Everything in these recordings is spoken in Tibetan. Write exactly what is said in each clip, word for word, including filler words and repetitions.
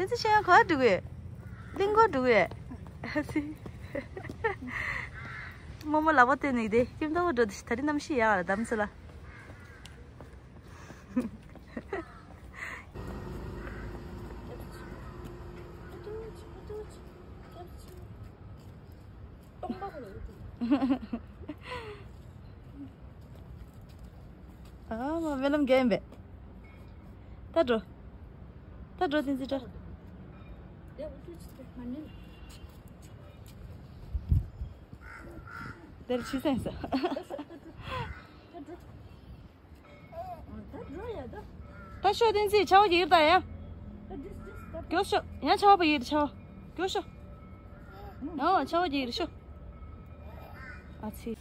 ཙི་ཤེས་ཡང་ག་འགྲོ་གི། གླིང་སྐོར་འགྲོ་གི། རྨོ་མོ་ལག་པ་བསྟན་ནས་དེ་ཁྱིམ་ཐོག་འགྲོ་དེ་ད་རིང་གནམ་གཤིས་ཡག་ལ་དམ་སི་ལ། ཨ་མ་རྨི་ལམ་རྒྱག་ཡིན་པས། ད་འགྲོ། ད་འགྲོ་བསྟན་འཛིན་འགྲོ། དེར་ཆུ་སེང་ས། ད་ཤོག་བསྟན་འཛིན་ཆར་པ་རྒྱག་གི་རེད་ད་ཡ། མགྱོགས་ཤོག་ཡང་ཆར་པ་རྒྱག་གི་རེད་ཆར་པ། མགྱོགས་ཤོག་ཡང་ཆར་པ་རྒྱག་གི་རེད་ཤོག་ཨ་ཙི།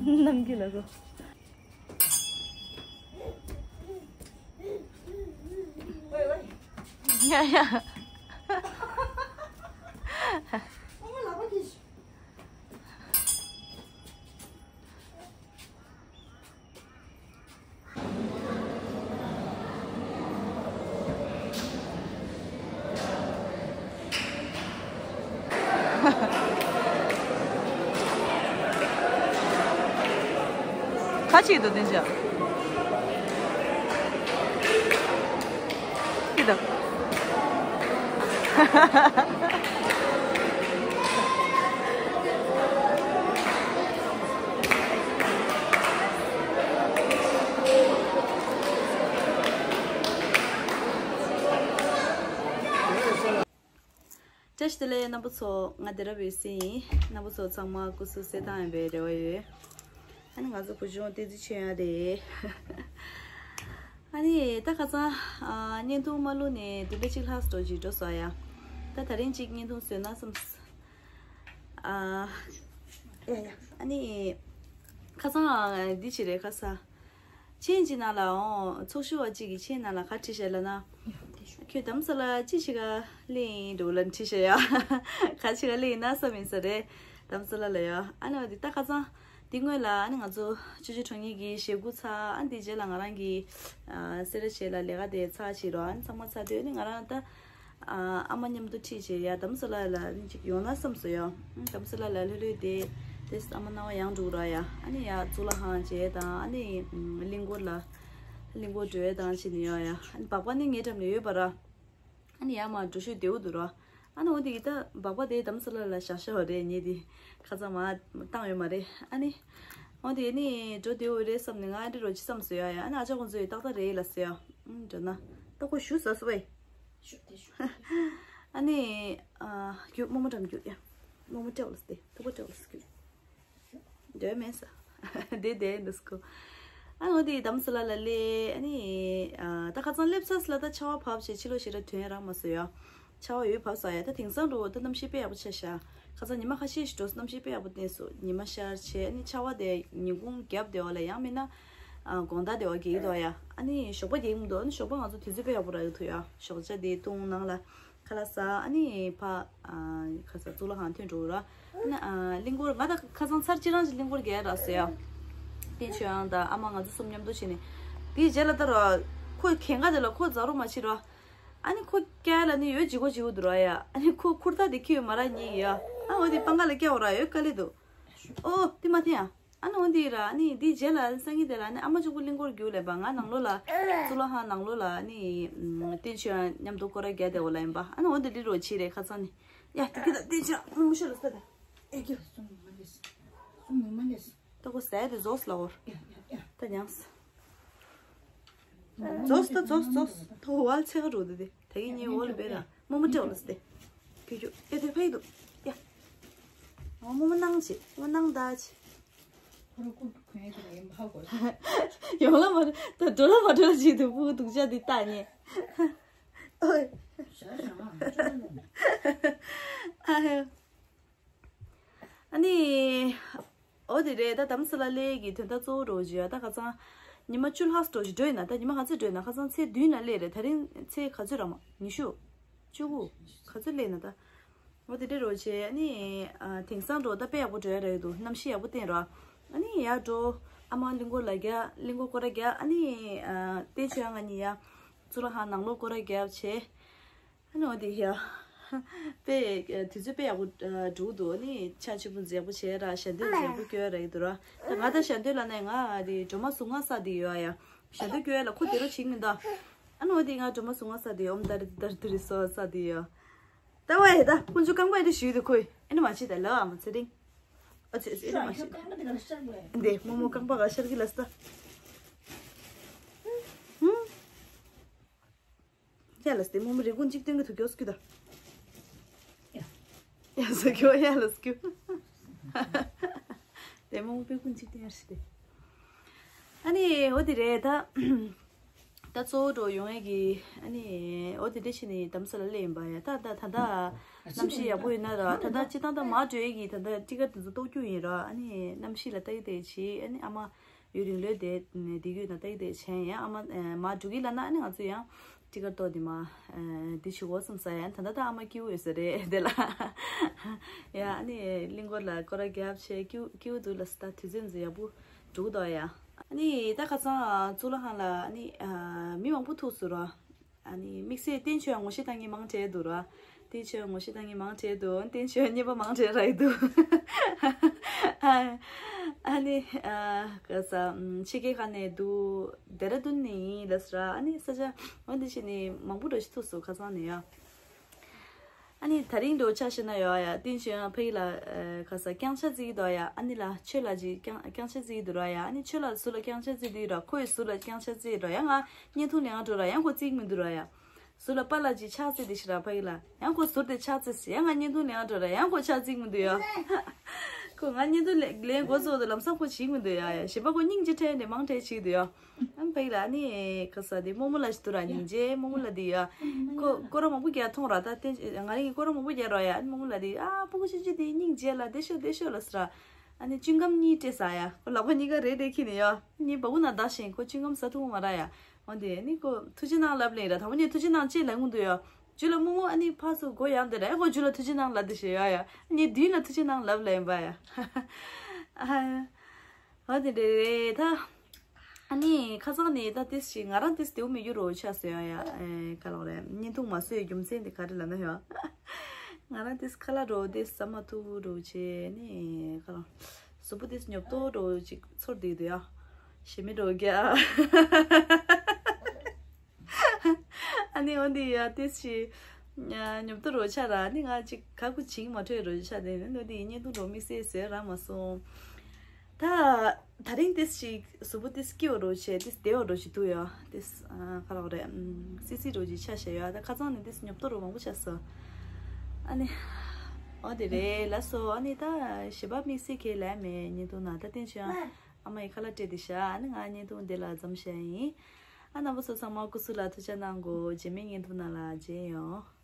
ནམ་རྒྱུན་ལ་གོ། ཡ་ཡ། ཁ་ཅིག་ཏུ་དེ་འཇག་ཀི་དང་། བཀྲ་ཤིས་བདེ་ལེགས་རྣམ་པ་ཚོ། ང་སྡེ་ར་བའི་སྲས་ཡིན། རྣམ་པ་ཚོ་ཚང་མ་སྐུ་གཟུགས་གསལ་ཐང་ཡིན་པའི་རེ་བ་ཡོད། ཨ་ནི་ང་ཚོ་བུ་ཆུང་བསྟན་འཛིན་ཆོས་དབྱངས་རེད། ཨ་ནི་ད་ཁ་སང་ཨ་བརྙན་ཐུང་མ་བླུགས་ནས་བདུན་ཕྲག་གཅིག་ལྷག་འགྲོ་ཅིག་འགྲོ་སོང་ཡ། ད་ད་རིང་གཅིག་བརྙན་ཐུང་བཟོས་ན་བསམས། ཨ་ཡ་ཡ། ཨ་ནི་ཁ་སང་ཨ་འདི་ཅི་རེད་ཁ་སང་། མཆན་གཅིག་ནང་ལ་འོང་ཚོགས་ཞུགས་པ་གཅིག་གིས་མཆན་ནང་ལ་ག་བྲིས་བཞག་ལབ་ན། ཁྱོད་དྷ་རམ་ས་ལ་ཅི་ཞིག་ག་སླེབས་ཡིན་འགྲོ་ལབ་བྲིས་བཞག་ཡ། ག་ཅིག་ག་སླེབས་ཡིན་ན་བསམ་ཡིན་ས་རེད། དྷ་རམ་ས་ལ་ལ་ཡ། ཨ་ནི་འོ་དེ་ད་ཁ་སང་དེ་སྔོན་ལ་ཨ་ནི་ང་ཚོ་ཅོ་ཅོ་གྲོང་ཉིད་ཀྱི་ཞེ་དགུ་ཚར། ཨ་ནི་དེ་རྗེས་ལ་ང་རང་གི་ཨ་སེ་ར་བྱེས་ལ་ལས་ཀ་དེ་ཚར་བྱེད་རོགས། ཨ་ནི་ཚང་མ་ཚར་དུས་ཨ་ནི་ང་རང་ད། ཨ་ཨ་མ་མཉམ་དུ་ཁྲིད་བྱས་ཡ་དྷ་རམ་ས་ལ་ལ་ཅིག་ཡོང་ན་བསམ་སོང་ཡ། དྷ་རམ་ས་ལ་ལ་ལྷོད་ལྷོད་དེ་དེ་ཨ་མ་སྣང་བ་ཡང་འགྲོ་ར་ཡ། ཨ་ནི་ཡ་གཙུག་ལག་ཁང་བྱས་དང་ཨ་ནི་གླིང་སྐོར་ལ་གླིང་སྐོར་འགྲོ་ཡ་དང་བྱས་ནས་ཡ་ཡ། ཨ་ནི་སྦག་སྦག་ནི་ངའི་འགྲམ་ལ་ཡོད་པ་ར། ཨ་ནི་ཡ་མ་འགྲོ་ཤོད་བདེ་བོ་འདུག་ར། ཨ་ནི་འོ་དེ་གི་ད་སྦག་སྦག་དེ་དྷ་རམ་ས་ལ་ལ་བཞག་བཞག་པ་རེད། ངས་དེ་ཁ་ཚ་མ་བཏང་ཡོད་མ་རེད། ཨ་ནི་འོ་དེ་ནི་འགྲོ་བདེ་བོ་རེད་བསམ་ནས་ང་ཨ་འདྲི་རོགས་ཅི་བསམ་སོང་ཡ་ཡ། ཨ་ནི་ཨ་ཅག་ཁོང་ཚོས་ཏག་ཏག་རེད་ལ་ཟེར་ཡ། ཨ་འགྲོ་ན་ད་ཁོ་ཞུ་ཟ་སོ་བས། ཨ་ནི། ཨ་རྒྱུག་རྨོ་མོ་འགྲམ་རྒྱུག་ཡ། རྨོ་མོ་སྤྲེའུ་ལ་སྟེ་ཐུག་པ་སྤྲེའུ་ལ་སྐྱུག་དེ་མེད་ས། དེ་དེ་འདུག་སྐུ། ཨ་འོ་དེ་དྷ་རམ་ས་ལ་ལ་སླེབས། ཨ་ནི། ཨ་ད་ཁ་སང་སླེབས་ཚར་ལ་ད་ཆར་པ་བབས་བྱས་ཕྱི་ལོགས་ཞེ་དྲག་ཐོན་རག་མ་སོང་ཡ། ཆར་པ་ཡོད་བབས་སོང་ཡ། ད་དེང་སང་འགྲོ་ད་གནམ་གཤིས་དཔེ་ཡག་པོ་ཆགས་ཤག་ཁ་སང་ཉི་མ་ཁ་ཤས་ཤིག་འགྲོ་གནམ་གཤིས་དཔེ་ཡག་པོ་བསྟན་སོང་། ཉི་མ་ཤར་བྱས་ཨ་ནི་ཆར་པ་དེ་ཉིན་གུང་རྒྱབ་དེ་བ་ལ་ཡང་མིན་ན། ཨ་དགོང་དག་དེ་བ་རྒྱག་གི་འདུག་ཡ། ཨ་ནི་ཞོགས་པ་རྒྱག་གི་མི་འདུག་ཨ་ནི་ཞོགས་པ་ང་ཚོ་དུས་ཚོད་དཔེ་ཡག་པོ་རག་གི་འདུག་ཡ། ཞོགས་ཇ་དེ་བཏུང་ནང་ལ་ཁ་ལག་ཟ། ཨ་ནི་ཕ་ཨ་ཁ་ས་གཙུག་ལག་ཁང་ཐོན་འགྲོ་ར། ཨ་ནི་ཨ་གླིང་སྐོར་ང་ད་ཁ་སང་ཚར་གཅིག་རང་ཞིག་གླིང་སྐོར་རྒྱག་རག་སོང་ཡ། བསྟན་ཆོས་དབྱངས་དང་ཨ་མ་ང་ཚོ་གསུམ་མཉམ་དུ་བྱས་ནས། དེའི་རྗེས་ལ་ད་ར་ཁོ་གན་ག་དེ་ལ་ཁོ་ཛ་རུ་མ་བྱེད་ར། ཨ་ནི་ཁོ་སྐྱ་ལ་ནི་ཡོད་ཅིག་གོ་ཅིག་འུ་འདུག་ར་ཡ། ཨ་ནི་ཁོ་ཁུར་ཐག་དེ་ཁྱེར་ཡོད་མ་ར་ཉིད་ཡ། ཨ་འོ་དེ་པང་ཁ་ལ་སྐྱ་འོ་ར་ཡོད་དཀའ་ལས་འདུག་ཨོ་དེ་མ་འཐེན་ཡ། ཨ་ནི་འོ་འདི་ར་ཨ་ནི་འདི་རྗེས་ལ་ཨ་ནི་སང་ཉིན་དེ་ལ་ཨ་ནི་ཨ་མ་གཅིག་པུ་གླིང་སྐོར་རྒྱུག་ལས་པ་ང་ནང་ལོགས་ལ་གཙུག་ལག་ཁང་ནང་ལོགས་ལ་ཨ་ནི་བསྟན་ཆོས་མཉམ་དུ་སྐོར་ར་རྒྱག་བསྡད་འོ་ལ་ཡིན་པ། ཨ་ནི་འོ་འདི་འདི་རོ་ཆི་རེད་ཁ་སང་ནི་ཡ་དེ་གི་ད་བསྟན་ཆོས་མུ་མུ་ཤོ་ལ་ས་ད་ཨེ་གི་ད་གོ་ཟས་དེ་ཟོས་ལ་འོར་ད་མྱངས་ཟོས་ད་ཟོས་ཟོས་ད་འོ་ལ་ཚེ་ག་འགྲོ་འདི་དེ། ད་གིན་ངའི་འོག་ལ་སྦས་ན་རྨོ་མོ་སྤྲེའུ་ལ་སྟེ། ཁྱོད་ཁྱོད་ཨེ་དེ་ཕ་ཡི་འདུག་ཡ། རྨོ་མོ་སྣང་བྱེད་རྨོ་མོ་སྣང་ད་བྱེད། ཁོ་ར་ཁོ་གོན་ཡ་དེ་ལ་ཡིན་ཕ་གོ་ཡོང་ལ་མ་རེད་ད་འགྲོ་ལ་མ་འགྲོ་ལ་བྱེད་དུ་ཕུ་གུ་སྡུག་ཅག་འདི་ལྟ་ཉེ། ཨོ་ཡ། ཤ་ཤ་མ་ཅོ་ལ་ལ། ཨ་ཧེ། ཨ་ནི། འོ་དེ་རེད་ད་དྷ་རམ་ས་ལ་སླེབས་ཀྱི་དོན་དག་གཙོ་བོ་རོ་ཇི་ཡ་ད་ཁ་སང་ཉི་མ་བཅུ་ལྷག་རོ་ཇི་འགྲོ་ཡིན་ན་ད་ཉི་མ་ག་ཚོད་འགྲོ་ཡིན་ན་ཁ་སང་ཚེས་བདུན་ན་སླེབས་རེད། ད་རིང་ཚེས་ག་ཚོད་ར་མ་ཉི་ཤུ། བཅུ་དགུ། ག་ཚོད་སླེབས་ན་ད། འོ་དེ་འདྲ་རོ་ཇི་ཨ་ནི་ཨ་དེང་སང་འགྲོ་ད་དཔེ་ཡག་པོ་འགྲོ་ཡ་ར་ཡོད་འདུག་གནམ་གཤིས་ཡག་པོ་བསྟན་ར། ཨ་ནི་ཡར་འགྲོ་ཨ་མ་གླིང་སྐོར་ལ་རྒྱག་གླིང་སྐོར་སྐོར་ར་རྒྱག་ཨ་ནི་ཨ་བསྟན་ཆོས་ང་གཉིས་ཡ། གཙུག་ལག་ཁང་ནང་ལོགས་སྐོར་ར་རྒྱབ་བྱས། ཨ་ནི་འོ་དེ་ཡ། དཔེ་དུས་ཚོད་དཔེ་ཡག་པོ་འགྲོ་གི་འདུག་ཨ་ནི་ཆ་ཆེན་པོ་མཛེས་པོ་བྱས་ར་ཞལ་འདོན་མཛེས་པོ་སྐྱོན་ར་ཡི་འདུག་ར། ད་ང་ད་ཞལ་འདོན་ལ་ནས་ང་དེ་སྒྲོལ་མ་གཟུངས་སྔགས་ས་དེ་ཡོད་ཡ། ཞལ་འདོན་སྐྱོན་ལ་ཁོ་དེ་རོ་བྱེད་མི་འདུག་ཨ་ནི་འོ་དེ་ང་སྒྲོལ་མ་གཟུངས་སྔགས་ས་དེ་ཨོཾ་ཏཱ་རེ་ཏཱ་རེ་ཏུ་རེ་སྭཱ་ཧཱ་ས་དེ་ཡོད། ད་བ་ཡི་ད་ཁོང་ཚོ་རྐང་པ་ཡི་དེ་ཞུས་དེ་ཁོས་ཨེ་ནི་མ་བྱེད་ད་ལ་ཨ་མ་ཚེ་རིང་། ཨ་ཚེ་ཚེ་ཨེ་ནི་མ་བྱེད། འདི་རྨོ་མོ་རྐང་པ་ག་ཤར་གི་ལ་སྟ། ཧུམ། ཡ་ལ་སྟེ་རྨོ་མོ་རེ་སྐུང་གཅིག་སྟོན་གི་ཐུག་གྱོ་སྐུ་ད། ཡ་ས་གྱོ་ཡ་ལ་སྐྱུ། དེ་རྨོ་མོ་པེ་སྐུང་གཅིག་སྟོན་ཡ་ཞི་སྟེ། ཨ་ནི་འོ་དེ་རེད་ད། ད་གཙོ་བོ་འགྲོ་ཡོང་ཡས་ཀྱི་ཨ་ནི་འོ་དེ་འདྲ་ཞིག་ནི་དམ་ས་ལ་སླེབས་ཡིན་པ་ཡ། ད་ད་ད་ད་གནམ་གཤིས་ཡག་པོ་ཡོད་ན་ར། ད་ད་སྤྱི་བཏང་ད་མར་འགྲོ་ཡས་ཀྱི་ད་ད་ཊི་ཀར་དེ་ཚོ་གཏོར་རྒྱུ་ཡིན་ར། ཨ་ནི་གནམ་གཤིས་ལ་ལྟ་ཡི་དེ་བྱེད་ཨ་ནི་ཨ་མ། ཡུན་རིང་ལོས་དེ་དེ་གུས་ན་ཏག་ཏག་བྱས་ཡང་ཨ་མ་མ་འགྲོ་གི་ལ་ན་ཨ་ནི་ང་ཚོ་ཡང་ཊི་ཀར་ཏོ་དེ་མ་དེ་ཞུ་གོ་བསམ་ས་ཡང་ད་ལྟ་ད་ཨ་མ་སྐྱིད་པོ་ཡོད་ས་རེད་དེ་ལ་ཡ་ཨ་ནི་གླིང་སྐོར་ལ་སྐོར་ར་རྒྱབ་བྱས་སྐྱིད་སྐྱིད་པོ་འདུག་ལ་ས་ད་དུས་ཚོད་འཛི་ཡག་པོ་འགྲོ་གི་འདུག་ཡ། ཨ་ནི་ད་ཁ་སང་གཙུག་ལག་ཁང་ལ་ཨ་ནི་མི་མང་པོ་ཐུག་སོང་ར། ཨ་ནི་དམིགས་བསལ་བསྟན་ཆོས་ངོ་ཤེས་བཏང་མཁན་མང་དྲགས་འདུག་ར། བསྟན་ཆོས་ངོ་ཤེས་བཏང་མཁན་མང་དྲགས་འདུག་བསྟན་ཆོས་རྙེད་པ་མང་དྲགས་རག་གི་འདུག་ཨ་ནི་ག་ས་ཕྱི་རྒྱལ་ཁག་ནས་འདུག་ཌེ་ར་ལྡུན་ནས་ཡིན་ལབ་སོང་ར། ཨ་ནི་ས་ཆ་འོ་འདི་བྱས་ནས་མང་པོ་འགྲོ་ཞིག་ཐུག་སོང་ཁ་སང་ནས་ཡ། ཨ་ནི་ད་རིང་འགྲོ་ཆ་ཤེས་ན་ཡོད་ཡ། བསྟན་ཆོས་ཡང་ཕ་གི་ལ་ག་ས་རྐྱང་ཆ་རྩི་གི་འདུག་ཡ། ཨ་ནི་ལ་ཆོས་ལ་ཅིག་རྐྱང་རྐྱང་ཆ་རྩི་གི་འདུག་ར་ཡ། ཨ་ནི་ཆོས་ལ་ཟུར་ལ་རྐྱང་ཆ་རྩི་འདུག་ར། ཁོ་ཡི་ཟུར་ལ་རྐྱང་ཆ་རྩི་ར་ཡ། ང་བརྙན་ཐུང་ལེན་འགྲོ་ར་ཡང་ཁོ་རྩིས་མི་འདུག་ར་ཡ། ཟུར་ལ་པཱ་ལགས་ཀྱིས་ཕྱག་བཙལ་དེ་ཞིག་ར་ཕ་གི་ལ། ཡང་ཁོ་ཟུར་དེ་ཕྱག་བཙལ་ཟེར་ཡང་ང་བརྙན་ཐུང་ལེན་འགྲོ་ར་ཡང་ཁོ་ཕྱག་བཙལ་མི་འདུག་ཡ། ཁོ་ང་བརྙན་ཐུང་ལེན་ལེན་འགོ་བཙུགས་དུས་ལམ་སང་ཁོ་བྱེད་མི་འདུག་ཡ་ཡ། གཞན་པ་ཁོ་སྙིང་རྗེ་ཕྲན་དེ་མང་དྲགས་བྱེད་འདུག་ཡ། ཨ་ཕ་གི་ལ་ཨ་ནི་ག་ས་དེ་རྨོ་མོ་ལ་ཞིག་འདུག་ར་སྙིང་རྗེ་རྨོ་མོ་ལ་དེ་ཡ། ཁོ་སྐོར་ར་མང་པོ་རྒྱག་མཐོང་ར་ད་དེ་ང་རང་གི་སྐོར་ར་མང་པོ་རྒྱག་ར་ཡ། ཨ་ནི་རྨོ་མོ་ལ་དེ་ཨ་ཕྲུ་གུ་ཆུང་ཆུང་དེ་སྙིང་རྗེ་ལ་དེ་ཤོག་དེ་ཤོག་ལ་ཟེར་ར། ཨ་ནི་ཅུན་གམ་གཉིས་སྤྲད་ས་ཡ། ཁོ་ལག་པ་གཉིས་ཀ་རེ་རེ་འཁྱེར་ནས་ཡ། གཉིས་བ་གུ་ན་བདག་བཞིན་ཁོ་ཅུན་གམ་ཟ་ཐུབ་མ་ར་ཡ། འོ་དེ་ནི་ཁོ་ཐུགས་རྗེ་གནང་ལབ་ལེ་ར། དང་པོ་ནས་ཐུགས་རྗེ་གནང་ཅེས་ལབ་གི་འདུག་ཡ། རྒྱུ་ལ་རྨོ་མོ་ཨ་ནི་ཕར་ཚུར་སྒོ་ཡང་དེ་ར་ཨེ་ཁོ་རྒྱུ་ལ་ཐུགས་རྗེ་གནང་ལབ་དེ་ཞེས་ཡ་ཡ། ཨ་ནི་མདུན་ལ་ཐུགས་རྗེ་གནང་ལབ་ལེ་ཡིན་པ་ཡ། ཨ་འོ་དེ་འདྲ་རེད་ད། ཨ་ནི་ཁ་སང་ནས་ད་ཏིས་ཞིག་ང་རང་ཏིས་དེའུ་མི་རྒྱུ་རོ་ཆ་ཟེར་ཡ་ཡ། ཨེ་ག་ལོག་རེད། བརྙན་ཐུང་མ་བཟོས་རྒྱུ་མཚན་དེ་ག་རེ་ལབ་ན་ཡ། ང་རང་ཏིས་ཁ་ལག་རོ་ཏིས་ཟ་མ་ཐུབ་རོ་ཆེ་ནི་ག་ལོག་སོ་པོ་ཏིས་ཉོབ་ཏོ་རོ་ཅིག་ཚོར་བསྡད་འདུག་ཡ། ཞེ་མི་འགྲོ་རྒྱ། ཨ་ནི་འོ་འདི་ཡ་ཏིས་ཞིག་ཉོབ་ཏོ་རོ་ཆ་ར་ནི་ང་ཅིག་ག་གུ་བྱིང་མ་འཕྲོད་རོ་ཆ་དེ་ནི་འོ་འདི་ཡི་བརྙན་ཐུང་རོ་མི་སེ་ཟེར་ར་མ་སོང་། ད་ད་རིང་ཏིས་ཞིག་གཟུགས་པོ་ཏིས་སྐྱིད་པོ་རོ་བྱས་ཏིས་བདེ་བོ་རོ་ཞིག་འདུག་ཡ། ཏིས་ཨ་ཁ་ལག་རེད། སི་སི་རོ་ཅིག་ཆ་བཞག་ཡ། ད་ཁ་སང་ནས་ཏིས་ཉོབ་ཏོ་རོ་མང་པོ་ཆ་སོང་། ཨ་ནི་འོ་དེ་རེད་ལ་སོ། ཨ་ནི་ད་ཞེ་པ་མི་སི་ཁེ་ལ་མེད་བརྙན་ཐུང་ན་ད་ཏན་ཆོ་ཨ་མ་ཡི་ཁ་ལག་སྤྲད་དེ་ཤ། ཨ་ནི་ང་བརྙན་ཐུང་འདི་ལ་མཚམས་བཞག་ཡིན། ཨ་རྣམ་པ་ཚོ་ཚང་མ་སྐུ་གཟུགས་ལ་ཐུགས་ཅག་གནང་གོ། རྗེས་མའི་བརྙན་ཐུང་ནང་ལ་མཇལ་ཡོང་།